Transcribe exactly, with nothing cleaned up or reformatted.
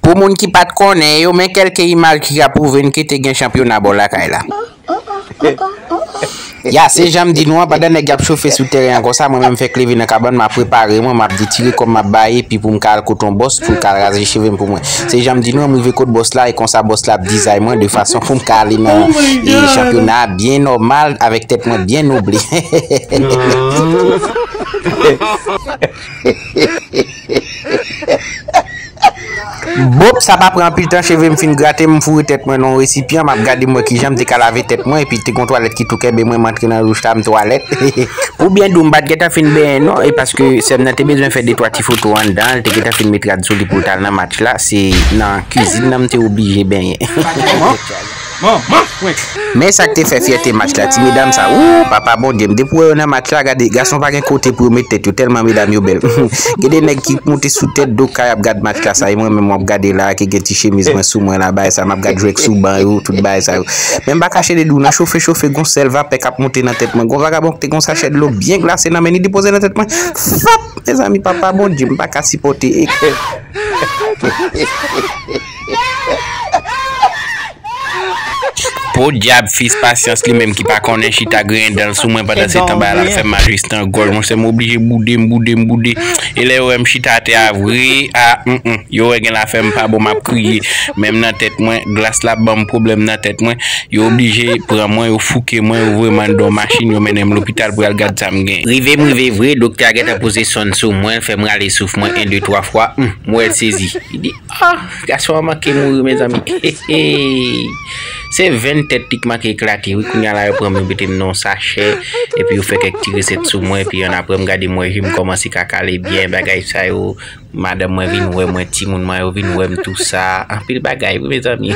Pou moun ki pa t konnen yo, men kèlke imaj ki ka pwouve n ke te gen chanpyona bò lakay la. Ya, se jan m di nou an, pandan nèg y ap chofe sou teren an konsa, mwen menm fèk leve nan kabann, m ap prepare mwen, m ap detire kò m, m ap bay epi pou m ka al kote yon bòs, pou l ka al raze cheve m pou mwen. Se jan m di nou an, m rive kot bòs la, e konsa bòs la ap dizay mwen de fason pou m ka ale nan e chanpyona a byen nòmal, avèk tèt mwen byen noble. Bòp, sa pa pran anpil tan, cheve m fin grate, m foure tèt mwen nan yon resipyan, m ap gade m wè kijan m te ka lave tèt mwen, epi te gon twalèt ki tou kenbe mwen, m antre nan douch la, m twalèt. Pou byen di w, m pa t gentan fin benyen non, e paske sè m nan te bezwen fè de twa ti foto anndan, li te gentan fin met rad sou li pou l t al nan match la, se nan kizin nan m te oblije benyen. Men sa k te fè fyète match la, ti medam sa, wou, papa Bondye m, depi w wè yo nan match la, gade, gason pa gen kote pou yo met tèt yo, tèlman medam yo bèl. Gen de nèg ki moute sou tèt do kay ap gad match la, sa, e mwen menm m ap gade la, ki gen ti chemiz mwen sou mwen la, bagay sa, m ap gad jwèk sou ban yo, tout bagay sa yo. Men m pa kache de di w, nan chofe, chofe, gon sèl vapè k ap monte nan tèt mwen, gon vagabon ki te gon sachè dlo byen glase nan men li, li poze nan tèt mwen, fap! Mezanmi, papa Bondye, m pa ka sipòte. Podyab, fis pasyans li menm ki pa konnen chita griyen dan l sou mwen pandan se tan bagay la ap fè m mal jis nan gòj. Monchè, m oblije boude, m boude, m boude. E lè yo wè m chita atè a vre, a, mm, mm, yo wè gen lafè m pa bon, m ap kriye. Menm nan tèt mwen, glas la ap ban m pwoblèm nan tèt mwen. Yo oblije pran mwen, yo fouke mwen, yo voye m anndan yon machin, yo mennen m lopital pou y al gad sa m gen. Rive m rive vre, doktè a gentan poze sonn sou mwen, fè m rale souf mwen en, de, twa fwa. Hum, m wè l sezi. Li di, ah, gason an manke mouri, mezanmi. Se venn tèt li k manke eklate, wi. Kounye a la, yo pran m, yo mete m nan yon sachè, epi yo fè kèk ti resèt sou mwen, epi annapre, m gade m wè je m kòmanse ka kale byen, bagay sa yo. Madanm mwen vin wè mwen, timoun mwen yo vin wè m, tou sa. Anpil bagay, wi, mezanmi.